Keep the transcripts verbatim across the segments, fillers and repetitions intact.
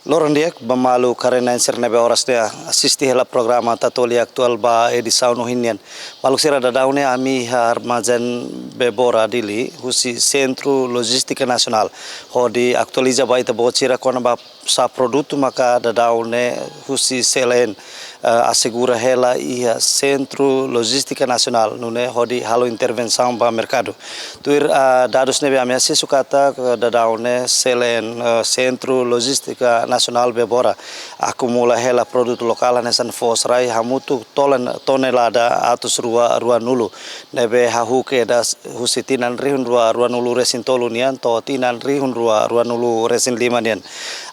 Loron di'ak ba maluk haree-na'in sira ne'ebé oras ne'e asiste hela programa Tatoli Atuál ba edisaun ohin nian. Maluk sira, daudaun ne'e ami iha armazén Bebora Dili, husi Sentru Lojístika Nasionál, hodi atualiza ba ita-boot sira kona-ba sá produtu maka daudaun ne'e husi C L N, eh, asegura hela iha Sentru Lojístika Nasionál, nune'e hodi halo intervensaun ba merkadu. Tuir, ah, dadus ne'ebé ami asesu katak, eh, daudaun ne'e C L N, eh, Sentru Lojístika Nasionál Bebora, akumula hela produtu lokál hanesan foos rai hamutuk tolan-, tonelada atus rua ruanulu, ne'ebé hahú kedas husi tinan rihun rua ruanulu resin tolu nian to'o tinan rihun rua ruanulu resin lima nian.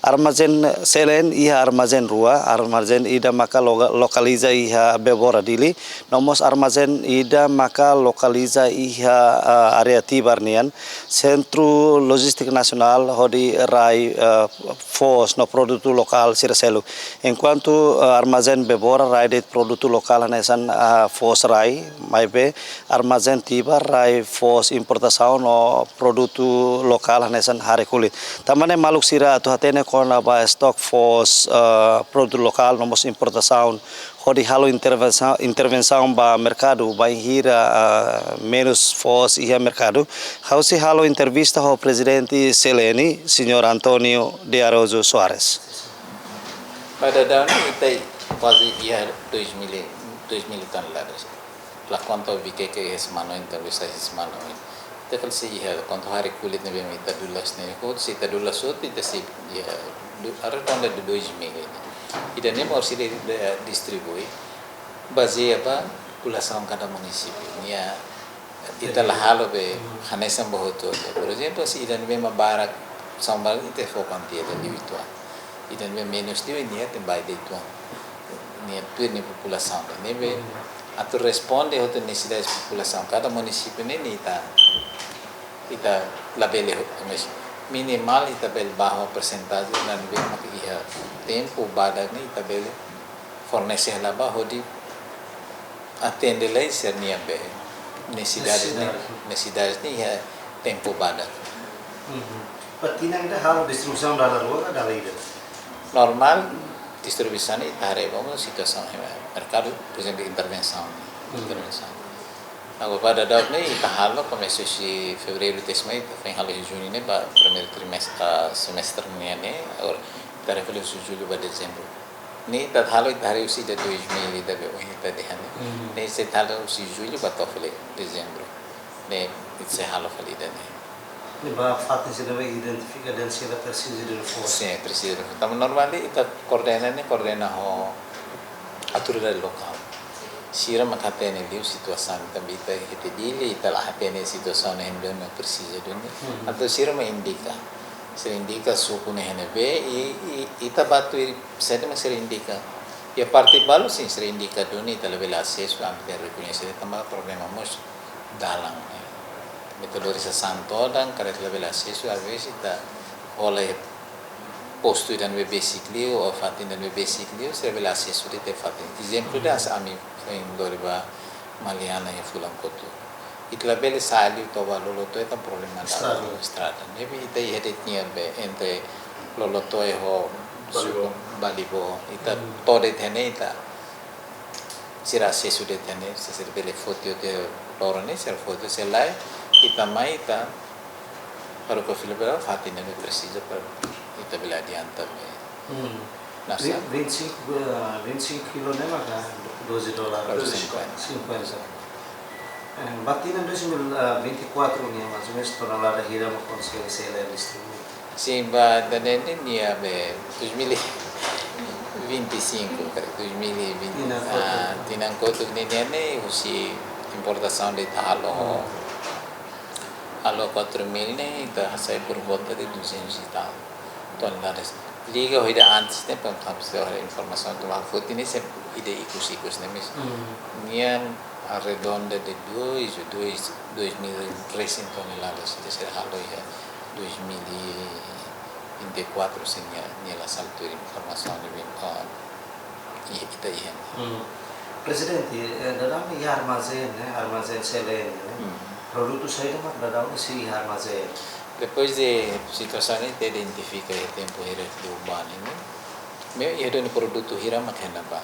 Armazén C L N iha armazén rua, armazén ida maka loga-, lokaliza iha Bebora Dili, no mós armazén ida maka lokaliza iha, ah, área Tibar nian, Sentru Lojístika Nasionál hodi rai, ah, foos no produtu lokál sira seluk. Enkuantu, ah, armazén Bebora rai de'it produtu lokál hanesan, ah, foos rai, maibé armazén Tibar rai foos importasaun no produtu lokál hanesan hare-kulit. Tanba ne'e maluk sira atu hatene kona-ba estok foos, eh, produtu lokál no mós importasaun, hodi halo intervensa-, intervensaun ba merkadu, bainhira, eh, menus foos iha merkadu. Ha'u sei halo entrevista ho prezidente C L N, señór António de Araújo Soares. Ba daudaun ne'e ita kuaze iha dois mil, dois mil toneladas. La konta o bique que es mano, entonces es mano. Ita fala se iha, konta hare-kulit ne'ebé ita dulas ne'e, hotu se ita dulas hotu, ita sei iha, du-, arredonda de dois mil. Ida-ne'e mós sei de, de distribui, bazeia ba populasaun kada munisípiu. Nia, ita la halo be hanesan ba hotu-hotu. Por ezemplu, se ida-ne'ebé mak barak, São Paulo, ita fó kuantia ida liu uitoan. Ida-ne'ebé menus liu, nia tenke ba de'it uitoan. Nia tuir nia populasaun. Ne'ebé atu responde hotu nesesidade populasaun. Kada munisípiu ne'e nia ita, ita labele hotu, mas minimal ita bele ba ho persentajen ne'ebé mak iha tempu badak ne'e ita bele fornese hela ba hodi atende lai sira-nia be nesesidade ne'e, nesesidade ne'e iha tempu badak. Mhm. Ba tinan ida halo distribuisaun dala rua ka dala ida? Normál, distribuisaun ne'e ita haree ba situasaun iha merkadu, por ezemplu, intervensaun. Mhm. Intervensaun. Agora, ba daudaun ne'e, ita halo, komesa husi fevereiru tesi mai, ita foin halo husi juñu ne'e, ba primeiru trimestre, ah, semestre nian ne'e, agora, ita refere husi jullu ba dezembru. Ne'e, ita halo, ita haree husi ida dois mil, ita be, ohin ita dehan ne'e. Mhm. Ne'e, ita halo husi jullu ba to'o fali dezembru. Ne'e, ita sei halo fali ida-ne'e. Ne'e ba fatin sira ne'ebé identifika dehan sira presiza de reforsu. Sin, presiza de reforsu. Tanba normál ita koordena ne'e, koordena ho autoridade lokál. Sira mak hatene liu situasaun, tanba ita iha Dili, ita la hatene situasaun ne'e duni, presiza duni. Mhm. Entaun sira mak indika. Sira indika suku ne'e iha ne'ebé, i, i, ita ba tuir, sede mak sira indika. Iha parte balu sin, sira indika duni, ita labele asesu, ami tenke rekoñese, tanba problema mós dalan, eh, metodolojizasaun todan, karik labele asesu, às vezes ita hola iha postu ida ne'ebé besik liu, ou fatin ida ne'ebé besik liu, sira bele asesu de'it fatin. Ezemplu ida, ami foin lori ba Maliana iha fulan kotuk. Ita labele sa'e liu to'o ba Lolotoe, ita problema dalan estrada. Ne'ebé ita iha de'it nia be entre Lolotoe ho Balibo. Balibo. Ita to'o de'it iha ne'e ita sira asesu de'it iha ne'e, se sira bele foti hotu loron ne'e, sira foti, se lae, ita mai, ita haruka fila ba fatin ne'ebé presiza para ita bele adianta be. Hmm. Nasa. Vin-, vinte e cinco, eh, vinte e cinco kilo ne'e maka doze dólar. Doze cinquenta. Cinquenta. Eh, ba tinan dois mil e vinte e quatro ne'e, mais ou menos, tonelada hira mak konsege C L N distribui? Sin, ba ida-ne'e nia be dois mil e vinte e cinco, karik dois mil e vinte, tinan kotuk. Ah, tinan kotuk ne'e, ne'e, ne'e husi importasaun ida ita halo. Hmm. Halo quatro mil ne'e, ita hasai por volta de duzentos e tal toneladas. Liga ho ida antes ne'e, para ita haree informasaun atu foti ne'e, sempre ida ikus-ikus ne'e, mais. Hmm. Nia arredonda de dois, dois, dois mil resin toneladas, ida sira halo iha dois mil e vinte e quatro, se nia, nia la sala tuir informasaun ne'ebé, ah, i-, ita iha. Hmm. Prezidente, eh, daudaun iha armazén, eh, armazén C L N, eh. Hmm. Produtu saida mak daudaun sei iha armazén? Depois de situasaun ne'e ita identifika iha tempu hira di umani ne'e, meu iha duni produtu hira mak hena ba.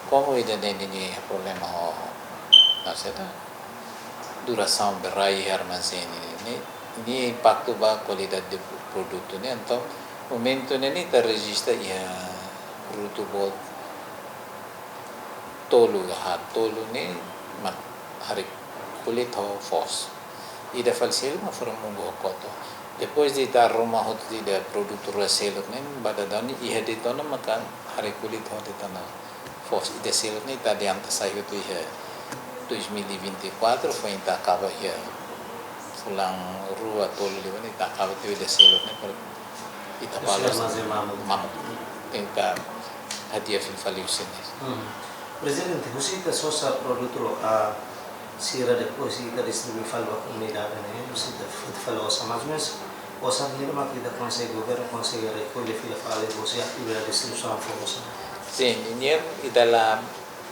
Komu ida ne'e ninia problema ho, na seta, durasaun be rai iha armazén ne'e, nia impaktu ba kualidade de produtu ne'e. Entaun momentu ne'e ita rejista iha produtu boot tolu, haat tolu ne'e mak harii kulit ho foos. Ida fali seluk mak foin mungu ho koto. Depois de ita arruma hotu ida produtu rua seluk ne'e, ba dadaun ne'e iha de'it ona maka harii kulit ho de'it ona foos. Ida seluk ne'e ita adianta sai hotu iha dois mil e vinte e quatro, foin ita akaba iha fulan rua tolu liubá ne'e ita akaba tiha ida seluk ne'e para ita balu armazén mamuk. Mamuk. Tenta hadi'a fila fali husi ne'e. Prezidente, husi ita sosa produtu lokál sira depois ita distribui fali ba komunidade ne'e, husi ita foti fali osan, mais ou menus osan hira mak ita konsege, governu konsege rekolle fila fali husi atividade distribuisaun foos? Sin, nian ita la,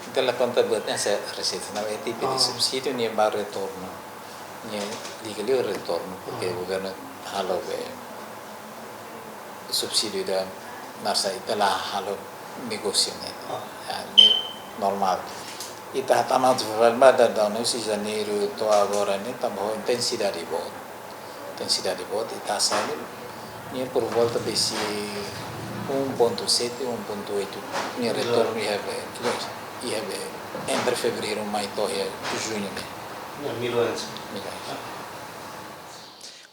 ita la konta buat ne'e hanesan reseita, na E T P de subsídiu nian ba retornu. Nian liga liu retornu, porque governu halo be subsídiu ida, nasa ita la halo negósiu ne'e. Ne'e normál. Ita hatama atu fali ba dadaun ne'e husi janeiru to'o agora ne'e tanba ho intensidade boot. Intensidade boot ita hasai ne'e por volta de si um ponto sete, um ponto oito. Ninia retornu iha be, iha be entre fevereiru, maiu to'o iha juñu ne'e. Milhões. Milhões.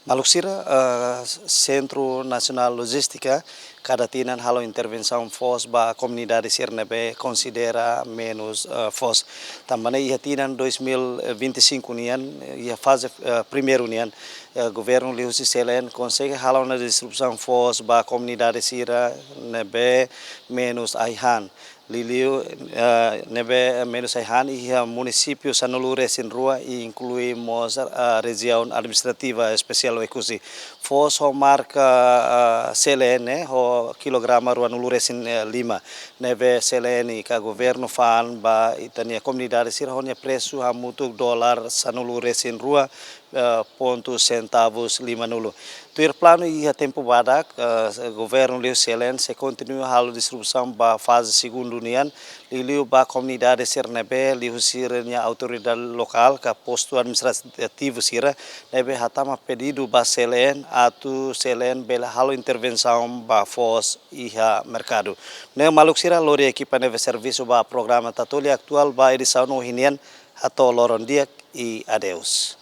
Maluk sira, eh, Sentru Nasionál Lojístika kada tinan halo intervensaun foos ba komunidade sira ne'ebé konsidera menus, eh, foos. Tanba ne'e iha tinan dois mil e vinte e cinco nian, iha faze, eh, primeiru nian, eh, governu liuhusi C L N konsege halo ona distribuisaun foos ba komunidade sira ne'ebé menus ai-han. Liuliu, eh, ne'ebé menus ai-han iha munisípiu sanulu-resin-rua, inklui mós, eh, Rejiaun Administrativa Espesiál Oekusi. Foos ho marka, eh, C L N ho kilograma ruanulu-resin-lima. Ne'ebé C L N ka governu fa'an ba ita-nia komunidade sira ho nia presu hamutuk dolar sanulu-resin-rua, eh, pontu sentavus limanulu. Tuir planu iha tempu badak, eh, governu liuhusi C L N sei kontinua halo distribuisaun ba faze segundu nian, liuliu ba komunidade sira ne'ebé liuhusi sira-nia autoridade lokál ka postu administrativu sira ne'ebé hatama pedidu ba C L N atu C L N bele halo intervensaun ba foos iha merkadu. Ne'e maluk sira, lori ekipa ne'ebé servisu ba programa Tatoli Atuál ba edisaun ohin nian, hato'o loron di'ak i adeus.